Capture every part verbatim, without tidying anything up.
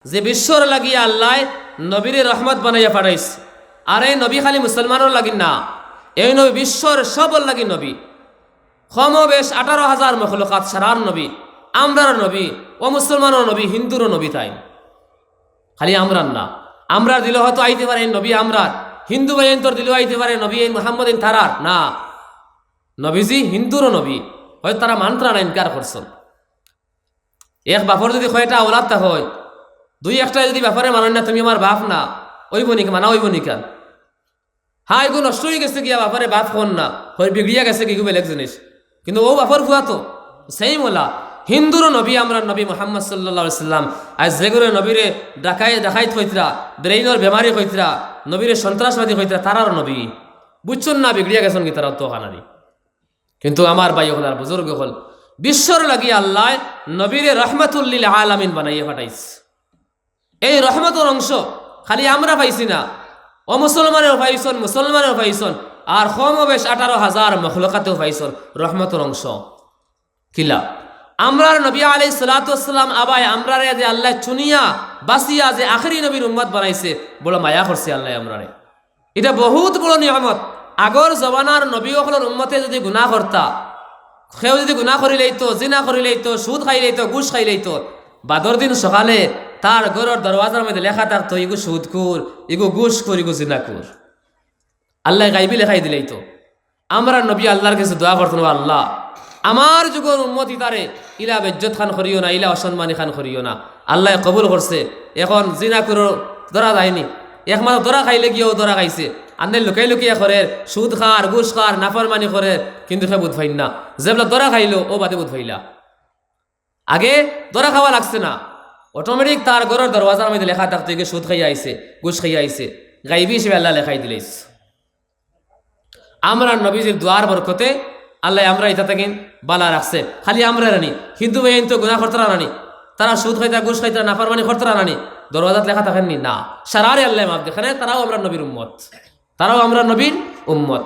যে বিশ্বর লাগিয়া আল্লায় নবীরে রহমত বানাইয়া পাঠাইছে। আর এই নবী খালি মুসলমানর লাগি না, এই নবী বিশ্বর সবর লাগি নবী। কমবেশ আঠারো হাজার মখলুকাত সারার নবী, আমরার নবী, অমুসলমানর নবী, হিন্দুরও নবী তাইন। খালি আমরার না, আমরার দিলো হয়তো আইতে পারে এই নবী, আমরার হিন্দু ভাইয়াইন্তর দিলো আইতে পারে নবী এই মুহাম্মদ ইন তারার না। নবীজি হিন্দুরও নবী, হয়তো তারা মানতরা না, ইনকার করছইন। এক বাপর যদি কয়টা আওলাদ তা হয়, দুই একটায় যদি বাপরে মানইন না, "তুমি আমার বাপ না", অইবো নি, মানা অইবো নি কেন? হ্যাঁ, এগু নষ্ট অইগেছে গিয়া, বাপরে বাপ কইন না, হয় বিগড়িয়া গেছে গি, এগু বেলেগ জিনিস। কিন্তু অউ বাপর ফুয়া তো same অলা। হিন্দুরও নবী, আমরার নবী মুহাম্মদ সাল্লাল্লাহু আলাইহি ওয়াসাল্লাম। আইজ যেগুরে নবীরে ডাকাই-, ডাকাইত কইতরা, ব্রেইনর বেমারি কইতরা, নবীরে সন্ত্রাসবাদী কইতরা, তারারও নবী। বুঝছইন না, বিগড়িয়া গেছইন গি তারা তো খানারি। কিন্তু আমার ভাই অকল আর বুজুর্গ অকল, বিশ্বর লাগি আল্লায় নবীরে রহমাতুল লিল আলামিন বানাইয়া পাঠাইছে। এই রহমতর অংশ খালি আমরা পাইছি না, অমুসলমানেও পাইছইন, মুসলমানেও পাইছইন, আর কমবেশ আঠারো হাজার মখলুকাতেও পাইছইন রহমতর অংশ। কিলা? আমরার নবী আলাইহিস সালাতু ওয়াস সালাম আবায় আমরারে যে আল্লায় চুনিয়া, বাছিয়া যে আখেরি নবীর উম্মত বানাইছে, বড় মায়া করছে আল্লায় আমরারে। ইটা বহুত বড় নিয়ামত। আগর জমানার নবী অকলর উম্মতে যদি গুনা করতা, কেউ যদি গুনা করিলাইতো, জিনা করিলাইতো, সুদ খাইলাইতো, ঘুষ খাইলাইতো, বাদর দিন সকালে তার ঘরর দরওয়াজার মধ্যে লেখা থাকতো, "ইগু সুদখুর, ইগু ঘুষখুর, ইগু জিনাখুর।" আল্লায় গাইবি লেখাই দিলাইতো। আমরার নবী আল্লার গেছে দোয়া করতইন, "ও আল্লাহ, আমার যুগর উম্মত ইতারে ইলা বেইজ্জত খান করিও না, ইলা অসম্মানী খান করিও না।" আল্লায় কবুল করছে। এখন জিনাখুরও ধরা যায়নি, একমাত্র ধরা খাইলে গিয়াও ধরা খাইছে। আন্দাইল লুকাই লুকাইয়া করের, সুদ খার, ঘুষ খার, নাফরমানি করের, কিন্তু হে বুঝ পাইন না। যেবলা ধরা খাইলো, অউ বাদে বুঝ পাইলা। আগে ধরা খাওয়া লাগছে না, automatic তার ঘরর দরওয়াজার মধ্যে লেখা থাকতো, "ইগে সুদ খাইয়া আইছে, ঘুষ খাইয়া আইছে।" গাইবি হিসাবে আল্লায় লেখাই দিলাইছে। আমরার নবীজির দোয়ার বরকতে আল্লায় আমরারে ইতা থাকি বালা রাখছে। খালি আমরারে নি, হিন্দু ভাইয়াইন্তে গুনা করতরা না নি, তারা সুদ খাইতরা, ঘুষ খাইতরা, নাফরমানি করতরা না নি, দরওয়াজাত লেখা থাকের নি? না, সারারে আল্লায় মাফ দেয়, কেনে তারাও আমরার নবীর উম্মত। তারাও আমরার নবীর উম্মত।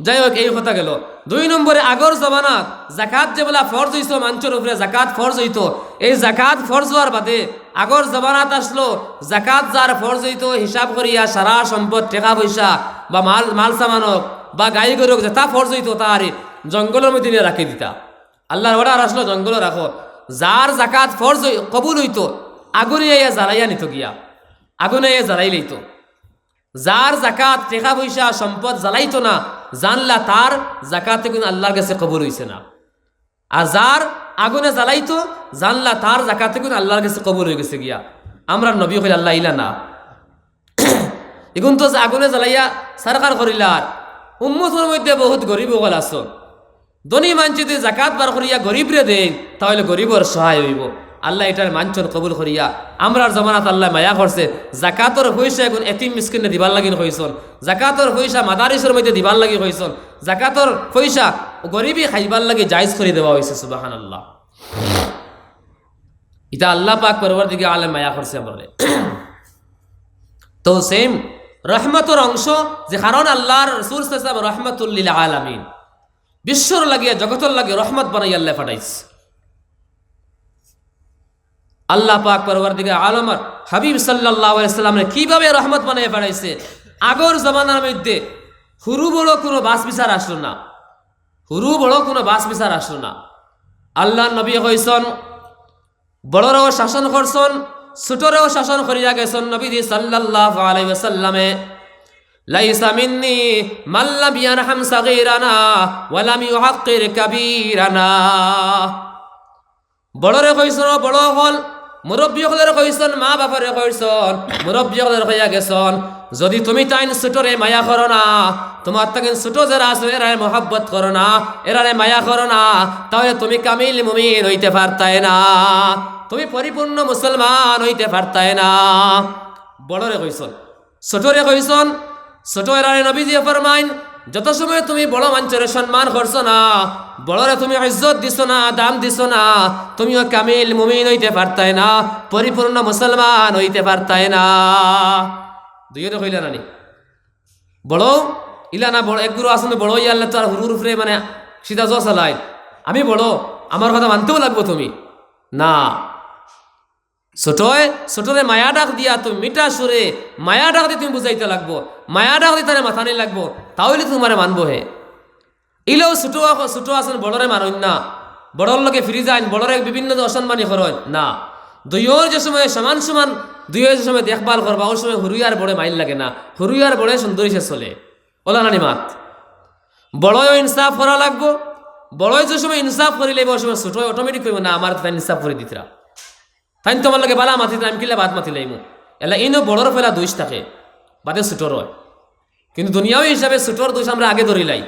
যাই হোক, এই কথা গেল। দুই নম্বরে, আগর জমানাত জাকাত যেবলা ফরজ অইতো, মানষর উপরে জাকাত ফরজ অইতো, এই জাকাত ফরজ অওয়ার বাদে আগর জমানাত আছলো, জাকাত যার ফরজ অইতো, হিসাব করিয়া সারা সম্পদ, টেকা পয়সা বা মাল, মাল সামান অউক বা গাই গরু অউক, যেতা ফরজ অইতো, তারে জঙ্গলর মধ্যে নিয়া রাখি দিতা। আল্লার order আছলো, জঙ্গলো রাখো। যার জাকাত ফরজ অই-, কবুল অইতো, আগুনে আইয়া জ্বালাইয়া নিতো গিয়া, আগুনে আইয়া জ্বালাইলাইতো। যার জাকাত, টেকা পয়সা, সম্পদ জ্বালাইতো না, জানলা তার জাকাত ইগুন আল্লার গেছে কবুল অইছে না। আর যার আগুনে জ্বালাইতো, জানলা তার জাকাত ইগুন আল্লার গেছে কবুল অইগেছে গিয়া। আমরার নবী কইলা, "আল্লাহ, ইলা না।" ইগুন তো আগুনে জ্বালাইয়া ছারখার করিলার। উম্মতর মধ্যে বহুত গরিব অকল আছইন। ধনী মানষে যদি জাকাত বার করিয়া গরিবরে দেইন, তা অইলে গরিবর সহায় অইবো। আল্লায় ইটারে মানছইন কবুল করিয়া। আমরার জমানাত আল্লায় মায়া করছে, জাকাতর পয়সা ইগুন এতিম মিসকিনরে দিবার লাগি কইছইন, জাকাতর পয়সা মাদারিসর মধ্যে দিবার লাগি কইছইন, জাকাতর পয়সা গরিবে খাইবার লাগি জায়েজ করি দেওয়া অইছে। সুবহানাল্লাহ। ইটা আল্লাহ পাক পরওয়ারদিগারে আলমে মায়া করছে আমরারে। তো same রহমতর অংশ, যে কারণ আল্লার রসুল সাল্লাল্লাহু আলাইহি ওয়াসাল্লাম রহমাতুল লিল আলামিন, বিশ্বর লাগিয়া, জগতর লাগিয়া রহমত বানাইয়া আল্লায় পাঠাইছে। আল্লাহ পাক পরওয়ারদিগারে আলমর হাবিব সাল্লাল্লাহু আলাইহি ওয়াসাল্লামরে কিভাবে রহমত বানাইয়া পাঠাইছে? আগর জমানার মধ্যে হুরু বড় কুনু বাছ বিচার আছলো না, হুরু বড় কুনু বাছ বিচার আছলো না। আল্লার নবী কইছইন, বড়রেও শাসন করছইন, ছোটরেও শাসন করিয়া গেছইন নবীজি সাল্লাল্লাহু আলাইহি ওয়াসাল্লামে। "লাইসা মিন্নি মান লাম ইয়ারহাম সাগীরানা ওয়া লাম ইউআক্কির কাবীরানা।" বড়রে কইছইন, "ও বড় অকল", মুরব্বি অকলরে কইছইন, মা বাপরে কইছইন, মুরব্বি অকলরে কইয়া গেছইন, "যদি তুমি তাইন ছোটরে মায়া করো না, তুমার থাকি ছোট যেরা আছে, এরারে মহব্বত করো না, এরারে মায়া করো না, তা অইলে তুমি কামিল মুমিন অইতে পারতায় না, তুমি পরিপূর্ণ মুসলমান অইতে পারতায় না।" বড়রে কইছইন, ছোটরে কইছইন, ছোট এরারে নবীজিয়ে ফরমাইন, "যত সময় তুমি বড় মানষরে সম্মান করছো না, বড়রে তুমি ইজ্জত দিছো না, দাম দিছো না, তুমিও কামিল মুমিন অইতে পারতায় না, পরিপূর্ণ মুসলমান অইতে পারতায় না।" দুইওরে কইলা না নি? বড় ইলা না বড়, এক গুরু আছইন বড় ইয়ারলে তো আর হুরুর উপরে মানে সিধা জোয়া চালায়। "আমি বড়, আমার কথা মানতেও লাগবো তুমি।" না, ছোটয়, ছোটরে মায়া ডাক দিয়া তুমি মিঠা সুরে মায়া ডাক দি তুমি বুঝাইতা লাগবো, মায়া ডাক দি তারে মাতানি লাগবো, তাইলে তুমারে মানবো হে। ইলেও ছোট আ-, ছোট আছইন, বড়রে মারইন না, বড়র লগে ফিরি যাইন, বড়রে বিভিন্ন অসম্মানি করইন না। দুইওর যে সময় সমান সমান, দুইওর যে সময় দেখভাল করবা, অউ সময় হুরুয়ার বড়ে মাইর লাগে না, হুরুয়ার বড়ে সুন্দর ইসে চলে। অলা নানি মাত? বড়য়ও ইনসাফ করা লাগবো। বড়য় যে সময় ইনসাফ করিলাইবো, অউ সময় ছোটয় automatic কইবো, "না, আমারে তো তাইন ইনসাফ করি দিতরা, তাইন তো আমার লগে বালা মাতিতরা, আমি কিলা বাদ মাতিলাইমু।" এলা ইনো বড়র পয়লা দুষ থাকে, বাদে ছোটর অয়। কিন্তু দুনিয়াবি হিসাবে ছোটর দুষ আমরা আগে ধরিলাই,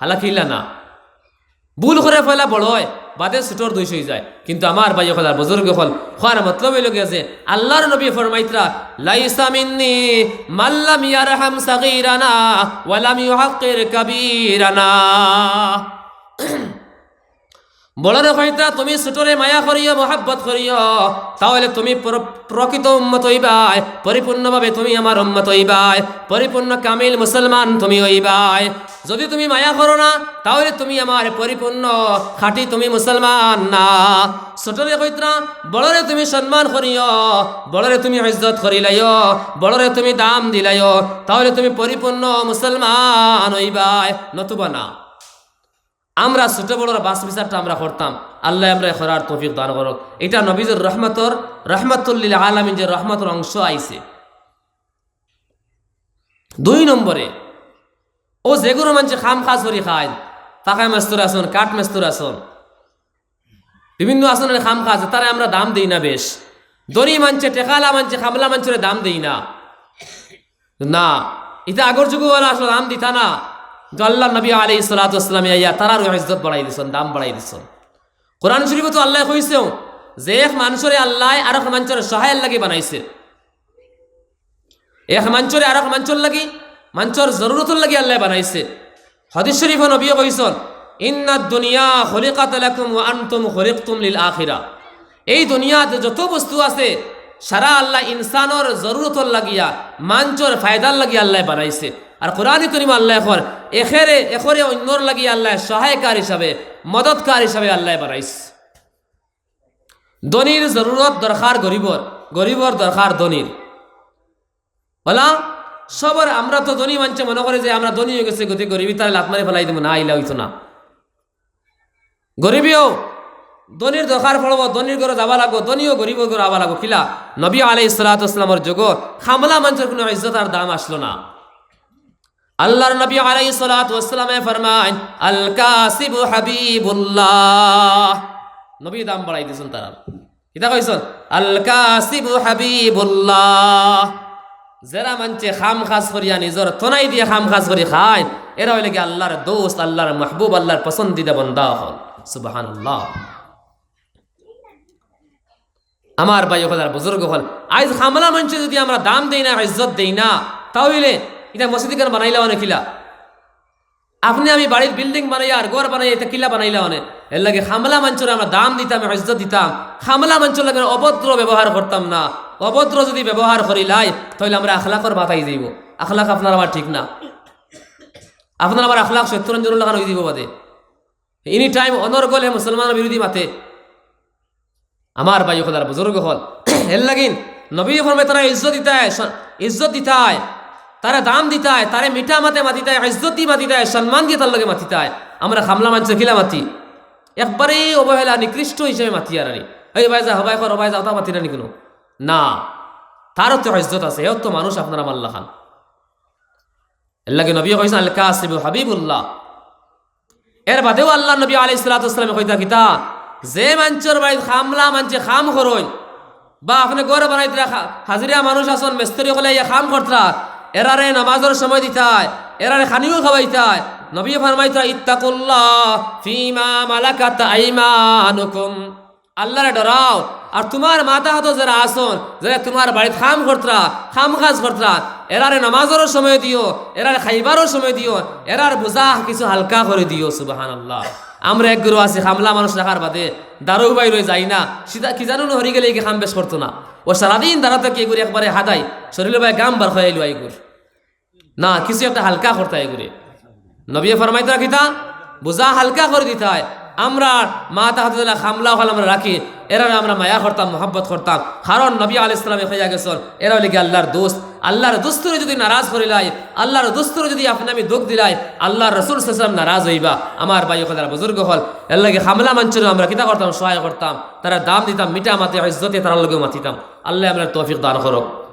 হালাকি ইলা না। ভুল করে পয়লা বড়য়, বাদে ছোটর দুষ অইযায়। কিন্তু আমার ভাই অকল আর বুজুর্গ অকল, কওয়ার মতলব অইলো গিয়া যে আল্লার নবী ফরমাইতরা, "লাইসা মিন্নি মান লাম ইয়ারহাম সাগীরানা ওয়া লাম ইউহাক্কির কাবীরানা।" বড়রে কইতরা, "তুমি ছোটরে মায়া করিও, মহব্বত করিও, তাইলে তুমি প্র-, প্রকৃত উম্মত অইবায়, পরিপূর্ণভাবে তুমি আমার উম্মত অইবায়, পরিপূর্ণ কামিল মুসলমান তুমি অইবায়। যুদি তুমি মায়া করো না, তাইলে তুমি আমার পরিপূর্ণ খাঁটি তুমি মুসলমান না।" ছোটরে কইতরা, "বড়রে তুমি সম্মান করিও, বড়রে তুমি ইজ্জত করিলাইও, বড়রে তুমি দাম দিলাইও, তাইলে তুমি পরিপূর্ণ মুসলমান অইবায়, নতুবা না।" আমরা ছোট বড়র বাছ বিচারটা আমরা করতাম, আল্লায় আমরারে করার তৌফিক দান করউক। ইটা নবীজির রহমতর, রহমাতুল লিল আলামিন যে রহমতর অংশ আইছে। দুই নম্বরে, অউ যেগুর মানষে কাম কাজ করি খাইন, পাকা মেস্তুর আছইন, কাঠ মেস্তুর আছইন, বিভিন্ন আছইন কাম কাজ, তারে আমরা দাম দেই না বেশ। ধনী মানষে, টেকাআলা মানষে, কামলা মানষরে দাম দেই না। না, ইতা আগর যুগো অলা আসলে দাম দিতা না। তো আল্লার নবী আলাইহিস সালাতু ওয়াস সালামে আইয়া তারারও ইজ্জত বাড়াই দিছইন, দাম বাড়াই দিছইন। কোরআন শরীফো তো আল্লায় কইছইন যে এক মানষরে আল্লায় আরক মানষর সহায়র লাগি বানাইছে। এক মানষরে আরক মানষর লাগি, মানষর জরুরতর লাগি আল্লায় বানাইছে। হাদিস শরীফো নবীয়ে কইছইন, "ইন্নাদ দুনিয়া খুলিকাত লাকুম ওয়া আনতুম খুলিকতুম লিল আখিরা।" এই দুনিয়াত যত বস্তু আছে, সারা আল্লায় ইনসানর জরুরতর লাগিয়া, মানষর ফায়দার লাগিয়া আল্লায় বানাইছে। আর কোরআনে করিমো আল্লায় কর, এখরে, এখরে অইন্যর লাগিয়া আল্লায় সহায়কার হিসাবে, মদতকার হিসাবে আল্লায় বানাইছে। ধনীর জরুরত দরকার গরিবর, গরিবর দরকার ধনীর। অলা, সবর আমরা তো ধনী মানষে মনো করে যে আমরা ধনী অইগেছি, গতিকে গরিবিতারে লাত মারি ফালাই দিমু, না, ইলা অইতো না। গরিবেও ধনীর দরকার পড়বো, ধনীর ঘরো যাওয়া লাগবো, ধনীও গরিবর ঘরো আওয়া লাগবো। কিলা? নবী আলাইহিস সালাতু ওয়াস সালামর যুগো কামলা মানষর কুনু ইজ্জত আর দাম আছলো না। আল্লার নবী আলাইহিস সালাতু ওয়াস সালামে ফরমাইন, "আল কাসিবু হাবিবুল্লাহ।" নবীয়ে দাম বাড়াই দিছইন তারার। কিতা কইছইন? "আল কাসিবু হাবিবুল্লাহ।" যেরা মানষে কাম কাজ করিয়া নিজর তনাই দিয়া কাম কাজ করি খাইন, এরা অইলে গি আল্লার দোস্ত, আল্লার মাহবুব, আল্লার পছন্দিদা বান্দা অকল। সুবহানাল্লাহ। আমার ভাই অকল আর বুজুর্গ অকল, আইজ কামলা মানষরে যুদি আমরা দাম দেই না, ইজ্জত দেই না, তা অইলে ইতা মসজিদ ইখান বানাইলা অনে কিলা? আপনে আমি বাড়ির building বানাইয়ার, ঘর বানাইয়ার, ইতা কিলা বানাইলা অনে? এরলাগি কামলা মানষরে আমরা দাম দিতাম, ইজ্জত দিতাম, কামলা মানষর লগে অভদ্র ব্যবহার করতাম না। অভদ্র যুদি ব্যবহার করিলাই, তা অইলে আমরার আখলাকর বাদ আই যাইবো। আখলাক আপনার আমার ঠিক না, আপনার আমার আখলাক শয়তানর লাখান অই যাইবো বাদে। Any time অনর গলে মুসলমান বিরোধী মাতে। আমার ভাই অকল আর বুজুর্গ অকল, এরলাগি নবীয়ে ফরমাইন তারারে ইজ্জত দিতায়, স-, ইজ্জত দিতায়, তারারে দাম দিতায়, তারে মিঠা মাতে মাতিতায়, ইজ্জত দি মাতিতায়, সম্মান দি তার লগে মাতিতায়। আমরা কামলা মানষরে কিলা মাতি? একবারেই অবহেলা, নিকৃষ্ট হিসাবে মাতি আর আরি। "এই ভাই যা, হবাই কর, হবাই যা", অতা মাতি না নি কুনু? না, তারও তো ইজ্জত আছে, হেও তো মানুষ আপনার আমার লাখান। এরলাগি নবীয়ে কইছইন, "আল কাসিবু হাবিবুল্লাহ।" এর বাদেও আল্লার নবী আলাইহিস সালাতু ওয়াস সালামে কইতা কিতা, যে মানষর বাড়িত কামলা মানষে কাম করইন, বা আপনে ঘর বানাইতরা, হা-, হাজিরা মানুষ আছইন, মিস্ত্রি অকলে আইয়া কাম করতরা, এরারে নামাজর সময় দিতায়, এরারে খানিও খাওয়াইতায়। নবীয়ে ফরমাইতরা, "ইত্তাকুল্লাহ ফিমা মালাকাত আইমানুকুম।" আল্লারে ডরাও, আর তুমার মাতাহত যেরা আছইন, যেরা তুমার বাড়িত কাম করতরা, কাম কাজ করতরা, এরারে নামাজরও সময় দিও, এরারে খাইবারও সময় দিও, এরার বোঝা কিছু হালকা করি দিও। সুবহানাল্লাহ। আমরা একগুরু আছি, কামলা মানুষ রাখার বাদে দারু বাইরে যাই না, সিধা কি জানো না, হরি গেলে কি কাম বেশ করতো না, ও সারাদিন দাঁড়া থাকি, এগুরি একবারে হাদাই, শরীর বায় গাম বার অইয়া আইলো এগুর। না, কিছু একটা হালকা করতায় এগুরে। নবীয়ে ফরমাইতরা কিতা? বোঝা হালকা করি দিতায়। আমরা মাতাহাত যেলা কামলা অকল আমরা রাখি, এরারে আমরা মায়া করতাম, মহব্বত করতাম, কারণ নবী আলাইহিস সালামে কইয়া গেছইন, এরা অইলা গিয়া আল্লাহর দোস্ত। আল্লাহর দোস্তরে যুদি নারাজ করিলাই, আল্লাহর দোস্তরে যুদি আপনে আমি দুখ দিলাই, আল্লাহর রাসূল সাল্লাল্লাহু আলাইহি ওয়াসাল্লাম নারাজ অইবা। আমার ভাই অকল, বুজুর্গ অকল, এরলাগি কামলা মানষরে আমরা কিতা করতাম? সহায় করতাম, তারার দাম দিতাম, মিঠা মাতে, ইজ্জতে তারার লগে মাতিতাম। আল্লায় আমরারে তৌফিক দান করউক।